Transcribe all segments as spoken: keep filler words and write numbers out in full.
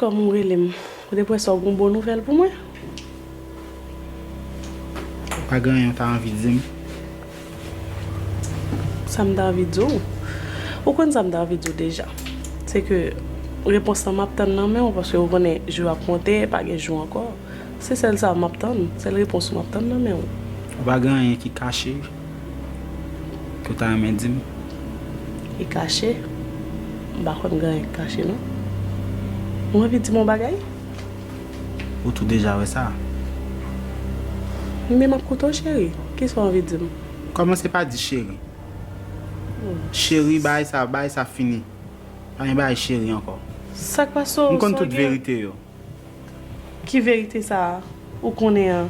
Kòman ou rele m? Ou te prèske gen bon nouvèl pou mwen? Ou pa gen anyen ou ta anvi di m? Sa m ta anvi di w? Ou konn sa m ta anvi di w deja. Se ke repons lan m ap tann nan men w, paske ou konnen jou ap konte, pa gen jou ankò. Se sèl sa m ap tann, sèl repons ou m ap tann nan men w. Ou pa gen anyen ki kache? Ke w ta renmen di m? Li kache? M pa konn gen anyen ki kache, non. Ou anvi di m yon bagay? Ou tou deja wè sa. Men m ap koute w, cheri. Kisa w anvi di m? Kòmanse pa di cheri. Cheri, bagay sa, bagay sa fini. Pa gen bagay cheri ankò. Sa k pase w? M konn tout verite yo. Ki verite sa a ou konnen an?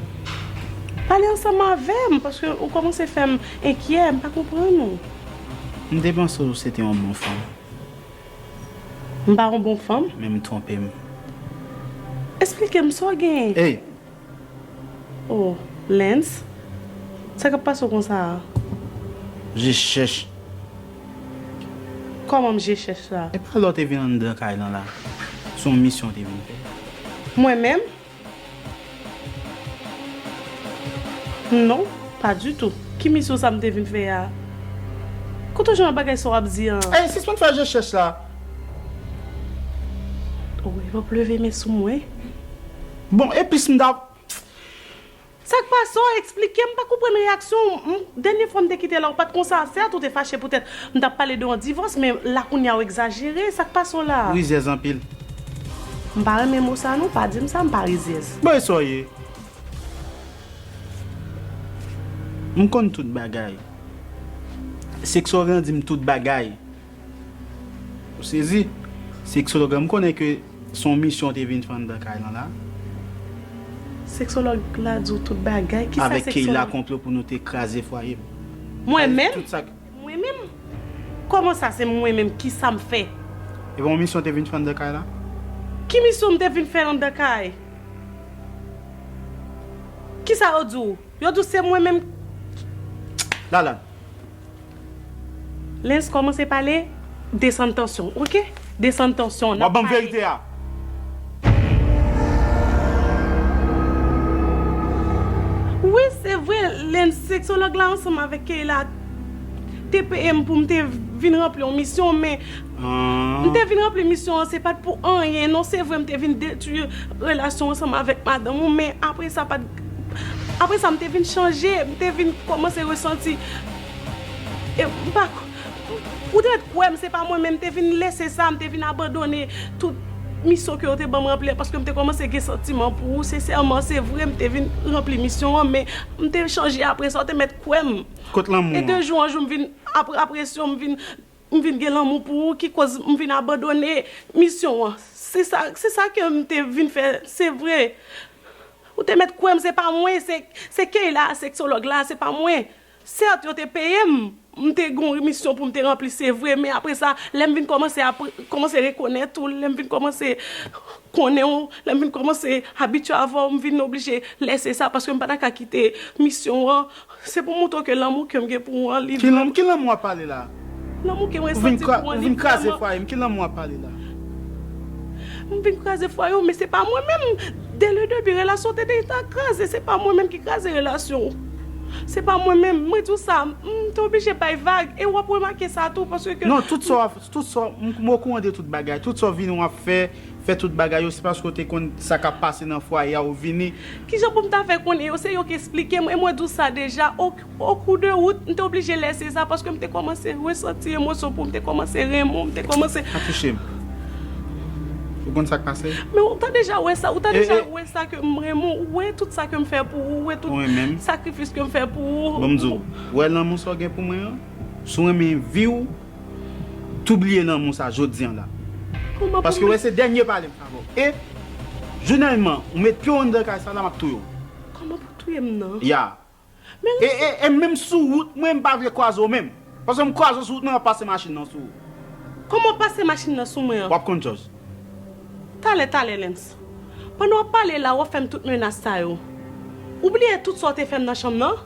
Pale ansanm avè m, paske ou kòmanse fè m enkyè, m pa konprann ou. M te panse w se te yon bon fanm. M pa yon bon fanm? Men m twonpe m. Esplike m sa w genyen. Ey! Oh, Lens, sa k ap pase w konsa a? Je chèch. Kòman m je chèch la? E pa lè w te vin anndan kay lan la? Se yon misyon w te vin fè? Mwen menm? Non, pa ditou. Ki misyon sa m te vin fè a? Kote w jwenn bagay sa w ap di an? Ey, sispann fè je chèch la. Wi, w ap leve men sou mwen. Bon, epi si m ta Sa k pase w? Eksplike m, m pa konprann reyaksyon w. M, dènye fwa m te kite la, ou pa t konsa. Sèt, ou te fache poutèt m t ap pale de yon divòs, men la kounye a w egzajere. Sa k pase w la? Rizyèz anpil. M pa renmen mo sa non, pa di m sa, m pa rizyèz. Bon, e sa w ye? M konn tout bagay. Seksològ lan di m tout bagay. Ou sezi? Seksològ la, m konnen ke se yon misyon w te vin fè anndan kay lan la. Seksològ la di w tout bagay? Kisa seksològ? Avèk Keyla konplo pou nou te kraze fwaye m. Mwen menm? Tout sa k- Mwen menm? Kòman sa se mwen menm? Kisa m fè? E pa yon misyon w te vin fè anndan kay la? Ki misyon m te vin fè anndan kay? Kisa yo di w? Yo di w se mwen menm. Lalan. Lens, kòmanse pale, desann tansyon, oke? Desann tansyon, n ap pale. W ap ban m verite a. Wi, se vre, Lens, seksològ la ansanm avèk Keyla te peye m pou m te vin ranpli yon misyon, men m te vin ranpli misyon an, se pa t pou anyen, non, se vre, m te vin detwi relasyon ansanm avèk madanm ou, men apre sa, pa t, apre sa, m te vin chanje, m te vin kòmanse resanti, e, m pa, ou te mèt kwè m, se pa mwen menm, m te vin lese sa, m te vin abandone tout misyon ke yo te ban m ranpli a, paske m te kòmanse gen santiman pou ou, sensèman, se vre, m te vin ranpli misyon an, men m te chanje apre sa, ou te mèt kwè m. Kot lanmou an? E de jou an jou, m vin, apre, apre misyon, m vin, m vin gen lanmou pou ou, ki koz m vin abandone misyon an. Se sa, se sa ke m te vin fè, se vre. Ou te mèt kwè m, se pa mwen, se, se Keyla, seksològ la, se pa mwen. Sèt, yo te peye m, m te gen yon misyon pou m te ranpli, se vre, men apre sa, lè m vin kòmanse apre, kòmanse rekonèt ou, lè m vin kòmanse konnen w, lè m vin kòmanse abitye avè w, m vin oblije lese sa, paske m pa ta ka kite misyon an. Se pou montre w ke lanmou ke m gen pou ou an, li... Ki lanmou, ki lanmou w ap pale la? Lanmou ke mwen santi pou ou an, li vrèman... Ou vin kraze fwaye m, ki lanmou w ap pale la? M vin kraze fwaye w, men se pa mwen menm. Dès le début, relasyon te deja kraze, se pa mwen menm ki kraze relasyon w. Se pa mwen menm, mwen di w sa, m te oblije bay vag, e w ap remake sa tou, paske ke... Non, tout sa w ap, tout sa, m, m okouran de tout bagay, tout sa w vini w ap fè, fè tout bagay yo, se paske w te konn sa k ap pase nan fwaye a, ou vini. Kijan pou m ta fè konnen yo? Se yo ki esplike m, e mwen di w sa deja, o, o kou de wout, m te oblije lese sa, paske m te kòmanse resanti emosyon pou m, te kòmanse renmen w, m te kòmanse... Pa touche m. Ou konn sa k pase? Men ou ta deja wè sa, ou ta deja wè sa ke m renmen w, ou wè tout sa ke m fè pou ou, ou wè tout sakrifis ke m fè pou ou. Bon, m di w, ou wè lanmou sa w gen pou mwen an? Si w renmen vi w, tou bliye lanmou sa jodi an la. Paske w wè se dènye pale m fè avè w. E, jounèlman, ou met pye w anndan kay sa la, m ap touye w. Kòman pou touye m nan? Ya. E, e, e menm sou wout, mwen, m pa vle kwaze w menm. Paske m kwaze w sou wout, mwen ap pase machin nan sou ou. Kòman w ap pase machin nan sou mwen an? W ap konn jòj. Talè, talè, Lens. Pandan w ap pale la, w ap fè m tout menas sa yo. Ou bliye tout sa w te fè m nan chanm nan?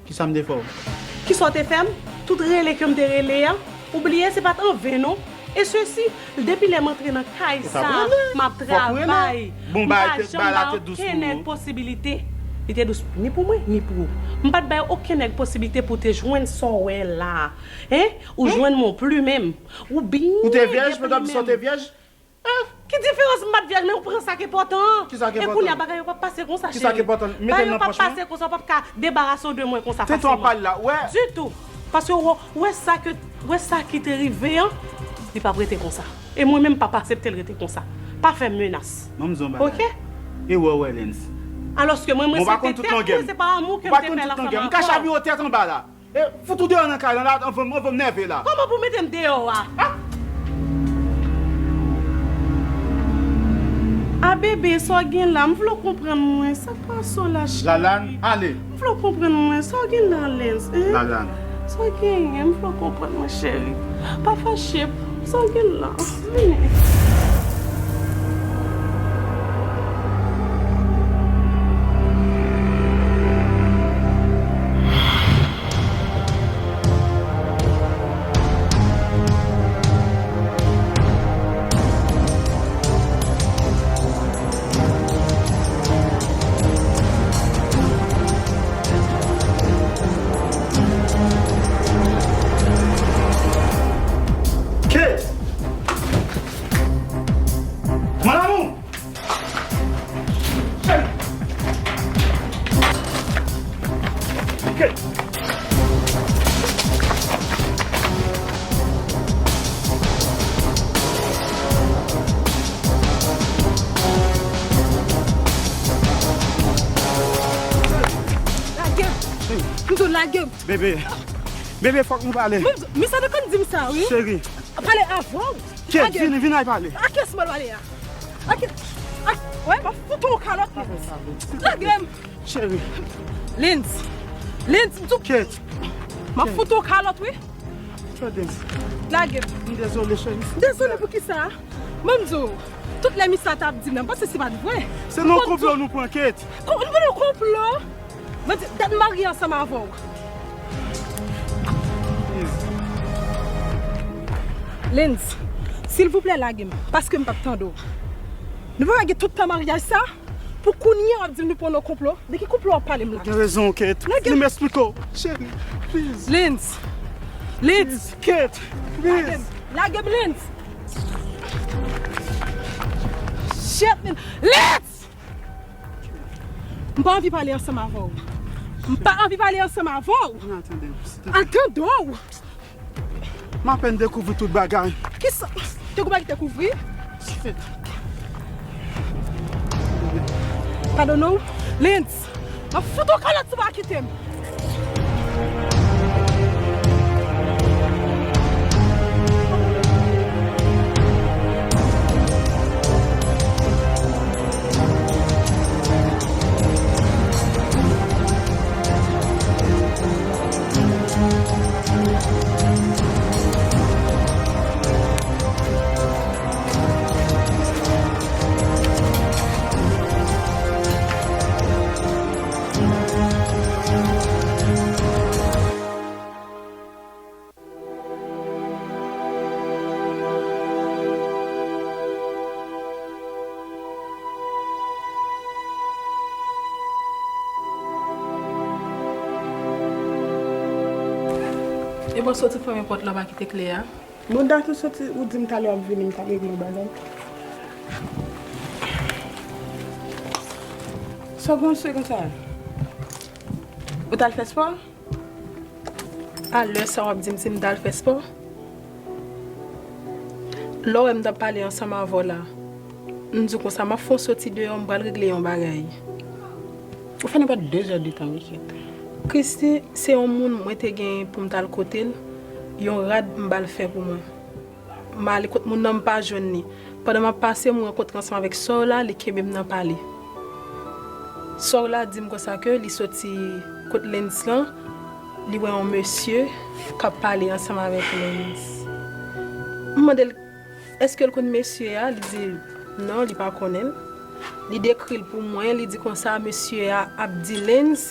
Kisa m te fè w? Kisa w te fè m? Tout rele ke m te rele a, ou bliye se pa t anven non. E sesi, depi lè m antre nan kay sa, m ap travay. M pa janm bay okenn nèg posibilite. Li te dous ni pou mwen, ni pou ou. M pa t bay okenn nèg posibilite pou te jwenn sa w wè la. Hein? Ou jwenn mwen pli menm. Ou byen deprime menm. Ou te vyèj, pandan m sot te vyèj? Ki diferans m pa t vyèj, men ou pran sa k enpòtan an. Ki sa k enpòtan? E kounye a bagay yo p ap pase konsa, cheri. Ki sa k enpòtan? Mete l nan pòch mwen. Bagay yo p ap pase konsa, w p ap ka debarase w de mwen konsa fasilman. Tenten w ap pale la, wè. Ditou. Paske w wè sa ke, wè sa ki te rive an, li p ap rete konsa. E mwen menm, m p ap aksepte l rete konsa. Pa fè m menas. Ban m di w yon bagay. Oke? E wè, wè, Lens. Alòske mwen, mwen se te tèt mwen, se pa amou ke m te fè l ansanm avè w. M pa konn tout langè. M ka chavire w tèt anba la. E, fout ou deyò nan kay lan la, anvan, anvan m nève la. Kòman pou mete m deyò a? A bebe, sa w gen la? M vle w konprann mwen. Sa k pase w la, cheri? Lalane, ale. M vle w konprann mwen. Sa w gen la, Lens, hein? Lalane. Sa w genyen? M vle w konprann mwen, cheri. Pa fache. Sa w gen la? Vini. Kate! Mon amour! Cheri! Kate! Lage m! M di w lage m! Bebe, bebe, fòk nou pale. Men, men sa te konn di m sa, wi. Cheri. Pale avè w. Kate, vini, vini, al pale. A kiyès m al pale a? A ki, a, wè, m ap fout ou yon kalòt, Lens. Lage m. Cheri. Lens. Lens, m di w. Kate. M ap fout ou yon kalòt, wi. Tande m. Lage m. M dezole, cheri. Dezole pou ki sa? Ban m di w, tout lè misye a t ap di m nan, m panse se pa t vre. Se nan yon konplo nou pran, Kate. Kon-, nou pran yon konplo? Mwen di, dat m marye ansanm avè w. Lens, silvouplè, lage m, paske m p ap tande w. Nou pa gen tout tan maryaj sa, pou kounye a w ap di m nou pran nan konplo. De ki konplo w ap pale m la? Ou gen rezon, Kate. Lage m. Vin m esplike w, cheri. Please. Lens. Lens. Please, Kate. Please. Lage m. Lage m, Lens. Shit, Lens. Lens! M pa anvi pale ansanm avè w. M pa anvi pale ansanm avè w. Al tande w. M apèn dekouvri tout bagay. Kisa? Te gon bagay ki te kouvri? Padone w. Lens, m ap fout ou kalòt si w pa kite m. E bon, soti fèmen pòt la, pa kite kle a. Bon, dat ou soti, ou di m talè w ap vini, m t ap regle yon bagay. Sa w konn se konsa? Ou t al fè spò? A lè sa w ap di m si m t al fè spò? Lè w wè m t ap pale ansanm avè w la, m di w konsa, m ap fè yon soti deyò, m pral regle yon bagay. Ou fè nenpòt de zè de tan, wi, Kate. Christy, se yon moun mwen te gen pou m t al kote l, yon rad m ba l fè pou mwen. M ale kot moun nan, m pa jwenn li. Pandan m ap pase, m rankontre ansanm avèk sè w la, li kenbe m nan pale. Sè w la di m konsa ke li soti kot Lens lan, li wè yon mesye k ap pale ansanm avèk Lens. M mande l, èske l konn mesye a? Li di non, li pa konnen l. Li dekri l pou mwen, li di konsa, mesye a ap di Lens,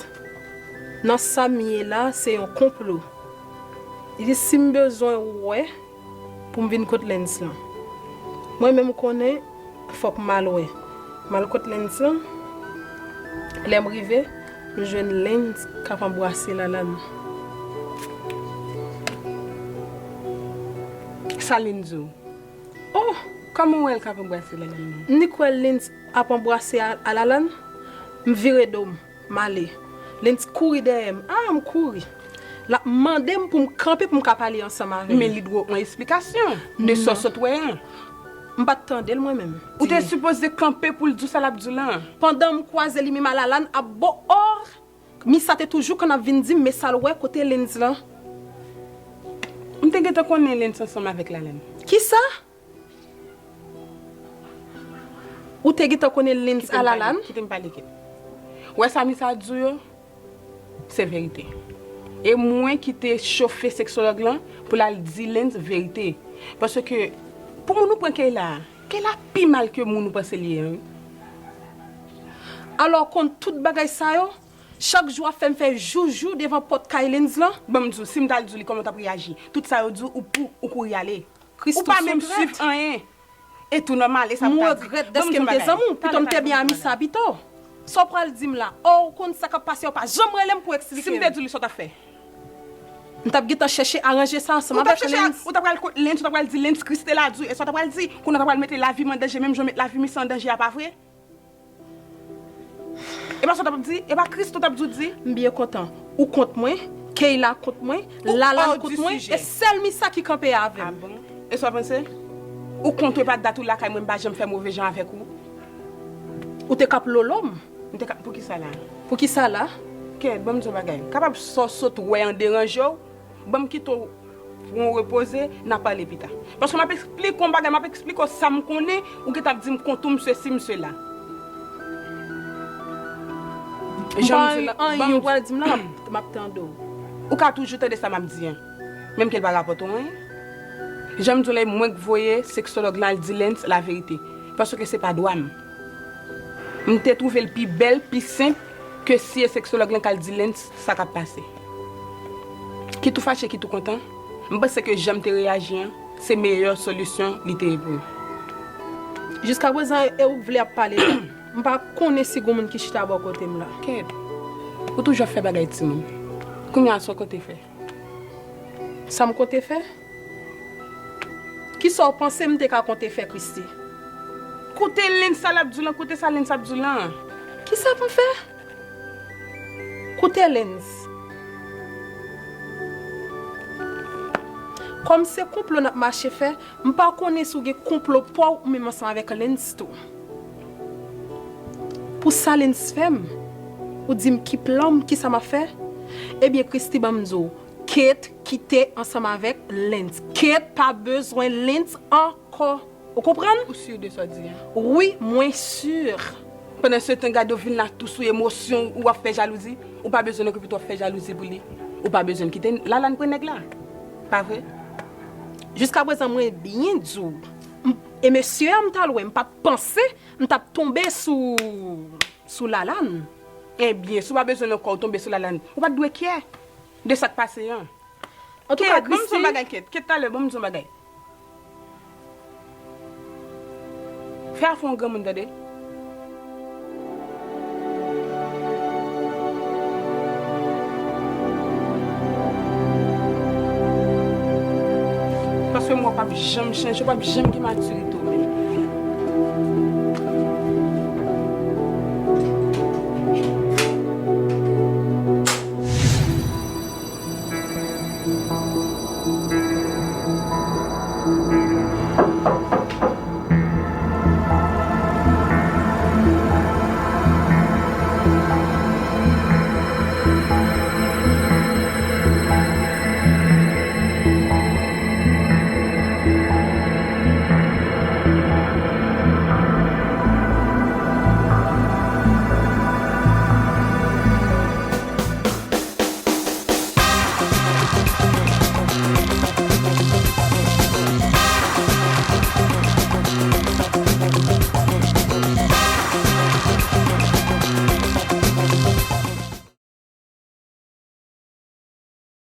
nan sa m ye la, se yon konplo. Li di, si m bezwen wè, Pou m vin kot Lens lan. Mwen menm, ou konnen, fòk m al wè. M al kot Lens lan. Lè m rive, m jwenn Lens k ap anbrase Lalane. Sa Lens di w? Oh! Kòman w wè l k ap anbrase Lalane nan? M nik wè Lens ap anbrase a, a Lalane, m vire do m. M ale. Lens kouri dèyè m. Ah, m kouri. L ap mande m pou m kanpe pou m ka pale ansanm avè l. Men li dwe yon esplikasyon de sa w sot wè an. M pa t tande l mwen menm. Ou te sipoze kanpe pou l di w sa l ap di w lan. Pandan m kwaze li menm a Lalane ap bo, oh! Mi sa te toujou konn ap vin di m, men sa l wè kote Lens lan. M te gentan konnen Lens ansanm avèk Lalane. Kisa? Ou te gentan konnen Lens a Lalane? Kite m pale, kite m pale, kite. Wè sa Misa ap di w yo, se verite. E mwen ki te chofe seksològ lan pou l al di Lens verite. Paske, pou moun ou pran Keyla, Keyla pi mal ke moun ou panse li ye an, wi. Alò, konn tout bagay sa yo, chak jou w ap fè m fè joujou devan pòt kay Lens lan. Ban m di w, si m t al di w li, kòman w t ap reyaji? Tout sa yo di w, ou, ou, ou kouri ale. Christo, ou pa menm swiv anyen. E tou nòmal, e sa pou ta di. M regrèt dèske m te zanmi w. Pito m te byen a Misa pito. Sa w pral di m la? Oh, ou konn sa k ap pase, ou pa janm rele m pou eksplike m. Si m te di w li, sa w t ap fè? M t ap gentan chèche aranje sa ansanm avèk Lens. Ou t ap pral kot Lens, ou t ap pral di Lens, Christela di w, e sa w t ap pral di? Kounye a w t ap pral mete lavi m an danje, menm jan w met lavi Misa an danje a, pa vre? E pa sa w t ap di? E pa Christo t ap di w di? M byen kontan. Ou kont mwen, Keyla kont mwen, Lalane kont mwen, e sèl Misa ki kanpe avè m. Ah bon? E sa w panse? Ou kont ou, e pa dat ou lakay mwen, m pa janm fè move jan avèk ou. Ou te k ap lolo m. M te ka, poukisa la? Poukisa la? Kèt, ban m di w bagay. Kapab sa w sot wè an deranje w, ban m kite w pran w repoze, n a pale pita. Paske m ap eksplike w yon bagay, m ap eksplike w sa m konnen, ou gentan ap di m kont ou, m sesi, m sela. Jan m di w la, ban m di w. Ou pral di m la, m ap, m ap tande w. Ou ka toujou tande sa m ap di an. Menm ke l pa rapòte w anyen. Jan m di w la, e mwen k voye seksològ lan al di Lens laverite. Paske se pa dwa m. M te twouve l pi bèl, pi senp ke si e seksològ lan k al di Lens sa k ap pase. Kit ou fache, kit ou kontan, m panse ke jan m te reyaji an, se meyè solisyon li te ye pou ou. Jiskaprezan, e ou k vle ap pale la. M pa konnen si gon moun ki chita bò kote m la. Kèt. Ou toujou ap fè bagay timoun. Kounye a, sa w konte fè? Sa m konte fè? Kisa w panse m te ka konte fè, Christie? Koute Lens sa l ap di w lan, koute sa Lens ap di w lan. Kisa pou m fè? Koute Lens. Kòm se konplo n ap mache fè, m pa konnen si w gen konplo pa w ou menm ansanm avèk Lens tou. Pou sa Lens fè m, ou di m ki plan m, kisa m ap fè? Ebyen, Christie, ban m di w, Kate kite ansanm avèk Lens. Kate pa bezwen Lens ankò. Ou konprann? Ou si de sa w di an? Wi, mwen si. Pandan se tan, gade w vin la tou sou emosyon, ou ap fè jalouzi. Ou pa bezwen nan koup, ou ap fè jalouzi pou li. Ou pa bezwen kite Lalane pran nèg la. Pa vre? Jiskaprezan, mwen byen di w. M, e mesye a m t al wè, m pa t panse m t ap tonbe sou, sou Lalane. Ebyen, si w pa bezwen nan kò w tonbe sou Lalane, ou pa t dwe kyè de sa k pase an. Antouka, Kate, ban m di w yon bagay, Kate. Kate, talè, ban m di w yon bagay. Fè afè yon granmoun, tande. Paske m wè w p ap janm chanje, w p ap janm gen matirite.